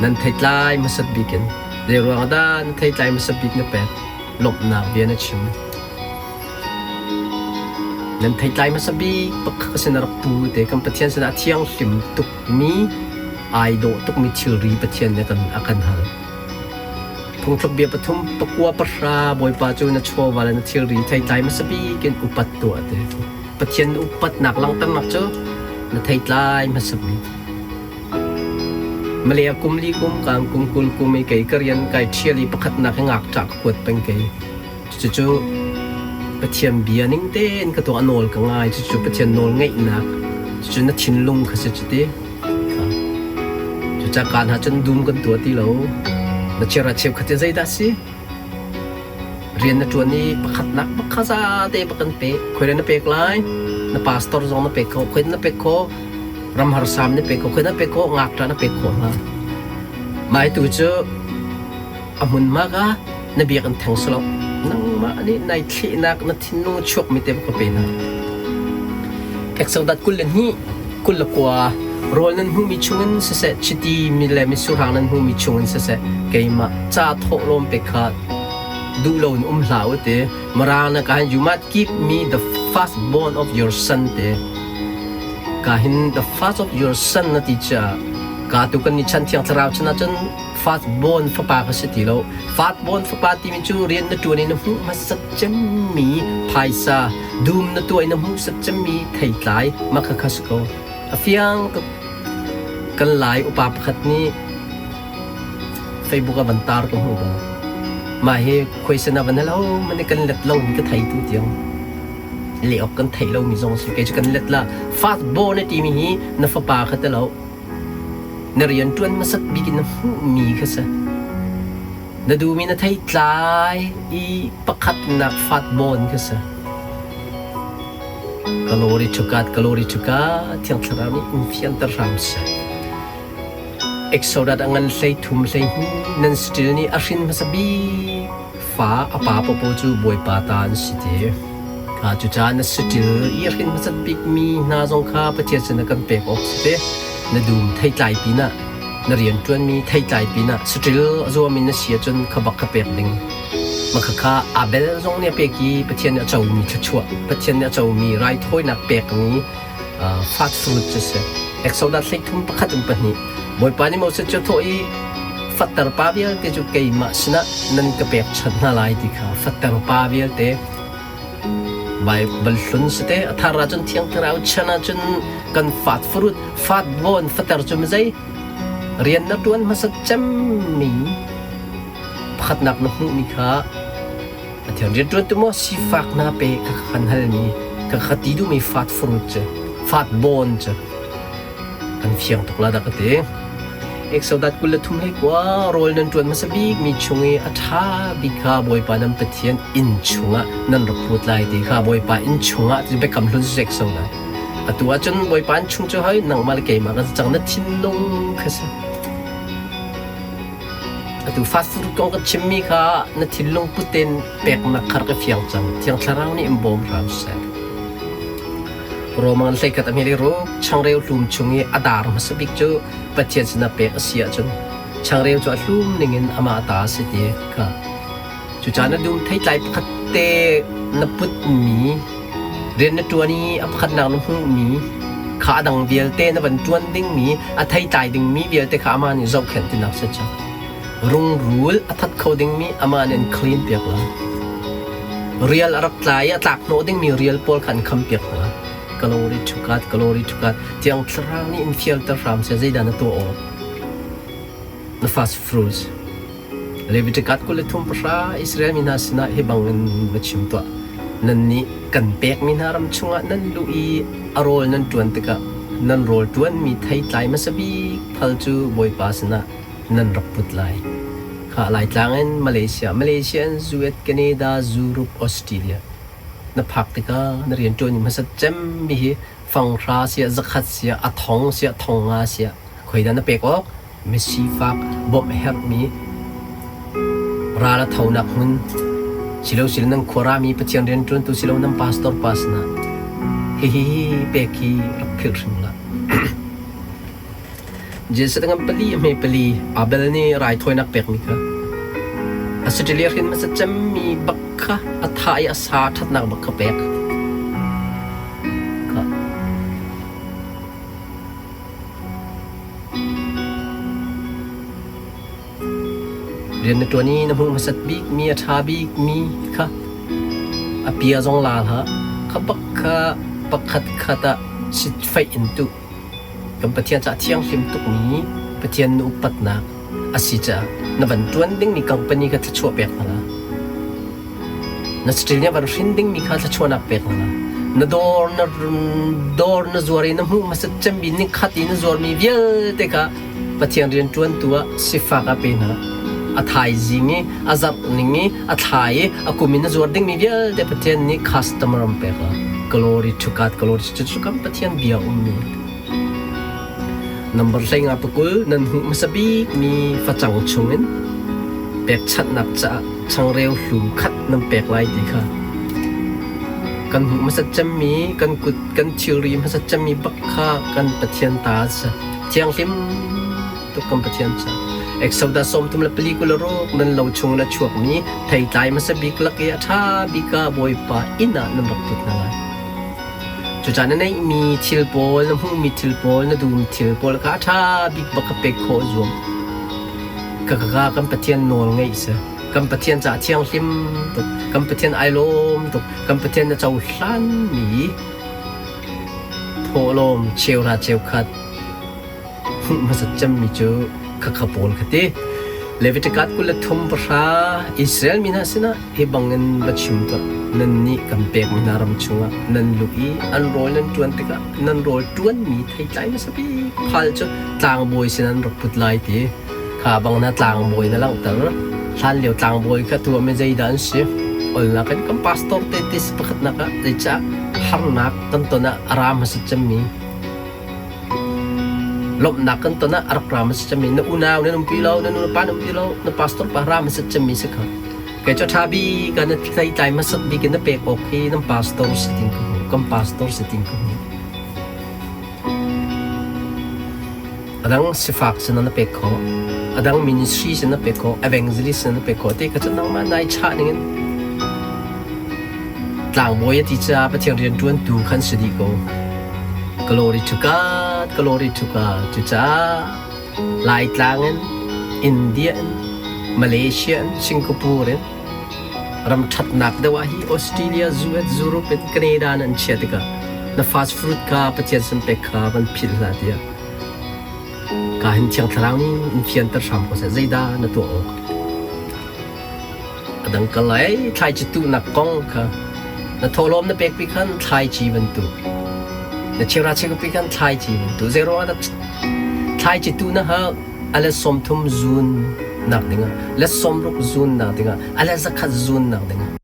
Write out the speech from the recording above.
Nan theitlai hmasat bik in zeiruang ah dah na theitlai hmasat bik na pek? Lawmhnak bia na chim. Nan theitlai hmasa bik pakhat sin a rak pu te kan Pathian sinah a thianghlim tukmi ai dawh tukmi thilri Pathian nih a kan hal. Phungthluk bia pathum pakua pahra Bawipa cu na chawva le na thilri theitlai hmasa bik in upat tuah te. Pathian upatnak langhternak cu na theitlai hmasa bik. Malay kum li kum kaan kum 20 kum i kei ka rian kai ṭhial i pakhatnak hi ngakṭah ka kuat peng kei. Cucu Pathian bia ning tein ka tuah a nawl ka ngai. Cucu Pathian nawl ngeihnak. Cucu na thinlung kha si cuti. Cucaah kaan ah cun dum kan tuah ti lo. Na chiara cheukhat hi zeidah si? Rian na ṭuan i pakhatnak pakhat zate bak kan pek. Khoi na pek lai? Na pastor zong na pek kho. Khoi na pek kho? Ram harsam na pek kho. Khoi na pek kho? Ngakṭah na pek khawh hna. Mah tu cu a hmunhma kha na biak in theng si lo. Nangmah nih nai thlehnak na thinlung a chuakmi te ka pe hna. Exodus 22 29 rawl nan hmuhmi chungin siseh chiti mi le mitsurhang nan hmuhmi chungin siseh keimah ca thawhlawm pek kha duh loin um hlah u ti Mirang na ka hin you must give me the first born of your son te ka hin the first of your son na ti cha ka tu kan ni chan thiang thlarau chan ahcun Firstborn fapa ka si ti lo. Firstborn fapa timi cu rian na ṭuan i na hmuh hmasat cemmi phaisa, dum na tuah i na hmuhsat cemmi theitlai mah khakha si ko. A fiang tuk. Kan Lai upa pakhat nih Facebook ah van tar ka hmu bal. Mah hi khuaisan ah van hal ho man i kan let lomi ka thei tu tiang. Leh awk kan theih lomi zong si. Kei cu kan let la. Firstborn a timi hi na fapa kha ti lo. Na rianṭuan hmasat bik in na hmuhmi kha si. Na duhmi na theitlai i pakhatnak fatbawn kha si. Glory to God, glory to God, Thiang Thlarau nih in fianter hram seh. Exodus a ngan 13 12 nan saṭil nih a hrin hmasa bik fa a pa papaw cu Bawipa ta an si ti. Kha cucaah na saṭil i a hrin hmasat bikmi hna zong kha Pathian sinah kan pek awk si te. Na dum theitlai pinah na rianṭuanmi theitlai pinah saṭil a zuam in na si ahcun kha bak kha pek ding. Mah khakha Abel zong nih a pek i Pathian nih a comi thluachuah, Pathian nih a comi raithawinak pekmi fast fruit cu si. Exodus 33 pakhat in pahnih. Bawipa nih Moses cu a thawh i fatter pa vialte cu keimah sinah nan ka pekchanh hna lai ti kha fatter pa vialte Baibal hlun si te a thar ahcun Thiang Thlarau chan ahcun kan fat fruit fat vawn fater cu mizei rian na ṭuan hmasat cemmi pakhatnak na hmuhmi kha Pathian rianṭuantu maw sifak hna pe ka kan halmi ka ka ti duhmi fat fruit cu fat bawn cu kan fiang tuk la dah ka ti. Exodus 23 hlei kua rawl nan ṭuan hmasa bik mi chung i a ṭha bik kha Bawipa nan Pathian inn chungah nan rak put lai ti kha Bawipa inn chungah ti biakam hlun si Exodus. Atu ahcun Bawipa inn chung cu hoi nangmah le keimah kan si cang na thinlung kha si. Atu fast food kong kan chimmi kha na thinlung put tein peknak kha rak i fiang cang. Thiang Thlarau nih in bawm hram seh. Roman 11 a hmel i ruk changreu hlum chung i a dar hmasa bik cu Pathian sinah pek a si ahcun changreu cu a hlum ningin amah ta a si ti kha. Cucaah na dum theitlai pakhat te na putmi rian na ṭuan i a pakhatnak na hmuhmi kha a dang vialte na van ṭuan dingmi a theitlai dingmi vialte kha amah nih zohkhenh tinak si cu. Rungrul a that kho dingmi amah nih an clean piak lai. Rial a rak tla i a tlak hnawh dingmi rial pawl kha an kham piak hna. Glory to God, glory to God. Thiang Thlarau nih in fialter hram seh zeidah na tuah awk? Na first fruits. Leviticus 23 Israel mi hna sinah hi bangin va chim tuah. Nannih kan pekmi hna ram chungah nan luh i a rawl nan ṭuan tikah nan rawl ṭuanmi theitlai hmasa bik phal cu Bawipa sinah nan rak put lai. Kha Laitlang in Malaysia, Malaysia in US, Canada, Europe, Australia na phak tikah na rianṭuan hmasat cemmi hi fanghra siah, zakhat siah, a thong siah, thong nga siah khoidah na pek awk? Misifak bawmh herhmi ral a thonak hmun silo silo nan khuarami Pathian rianṭuantu silo nan pastor pa sinah hihi pek hi rak philh hrim hlah. Jesuh ngan pali a hme pali Abel nih raithawinak pekmi kha a saṭil i a hrin hmasa cemmi bak kha a thah i a sa ṭhatnak bak kha pek. Kha. Rian na ṭuan i na hmuh hmasat bikmi a ṭha bikmi kha a pia zong la hlah. Kha bak kha pakhat khat ah sitfaih in tuh. Kan Pathian caah thianghlim tukmi Pathian na upatnak a si caah na van ṭuan dingmi company kha thluachuah pek hna la. Na saṭil nih a van hrin dingmi kha thluachuahnak pek hna la. Na dawr na dawr na zuar i na hmuh hmasat cemmi nikhat i na zuarmi vialte kha Pathian rianṭuantu ah sifak ah pe hna. A thaizing i a zarh ning i a thla i a kum in na zuar dingmi vialte Pathian nih customer an pek la. Glory to God, glory to cu kan Pathian bia ummi. Number 15 pakul nan hmuh hmasa bikmi facang chungin pekchanhnak caah changreu hlum khat nan pek lai ti kha kan hmuh hmasat cemmi kan kut kan thilri hmasat cemmi bak kha kan Pathian ta a si. Thianghlim tuk kan Pathian cu. Exodus 34 ruk nan lo chung na chuakmi theitlai hmasa bik lak i a ṭha bik ah Bawipa inn ah nan rak put hna lai. Cucaah na neihmi thil pawl, na hmuhmi thil pawl, na duhmi thil pawl kha a ṭha bik bak kha pek khawh zuam. Ka ka kan Pathian nawl ngeih si. Kan Pathian caah thianghlim tuk. Kan Pathian ai lawm tuk. Kan Pathian na cohlanmi thawhlawm cheuhra cheukhat hmuh hmasat cemmi cu khakha pawl kha ti. Leviticus 23 pahra Israel mi hna sinah hi bangin va chim tuah. Nannih kan pekmi hna ram chungah nan luh i an rawl nan ṭuan tikah nan rawl ṭuanmi theitlai hmasa bik phal cu tlangbawi sin an rak put lai ti. Kha bang na tlangbawi na langhter. Hlanlio tlangbawi kha tu ah zeidah an si? Olnak in kan pastor te tis pakhatnak ah zeicah harnak kan ton ah a ra hmasa cemmi lawmhnak kan ton ah a rak ra hmasa cemmi na unau nan umpi lo na nulepa nan umpi lo na pastor pa ra hmasa cemmi si kha kei cu ṭha bik ah na theitlai hmasat bik in na pek awk hi nan pastor si tin ka hmu kan pastor si tin ka hmu A dang sifak sin na pek khawh, a dang ministry sin na pek khawh, evangelist sin na pek khawh ti kha cu nangmah nai chah ningin tlangbawi a ti caah Pathian rianṭuantu khan si dih ko. Glory to God, glory to God. Cucaah Laitlang in, India in, Malaysia in, Singapore in, ram ṭhatnak deuh ah hi Australia, US, Europe in Canada in an chia tikah na fast food kha Pathian sin pek kha van philh hlah tiah ka hin Thiang Thlarau nih in fianter hram ko seh zeidah na tuah awk a dang kal ai thlaici tuhnak kong kha na thawhlawm na pek pi khan thlaici bantuk na cheuhra cheuhra pi khan thlaici bantuk zei ruangah dah thlaici tuh na hak a let 30 zun nak dingah let 60 zun nak dingah a let 100 zun nak dingah.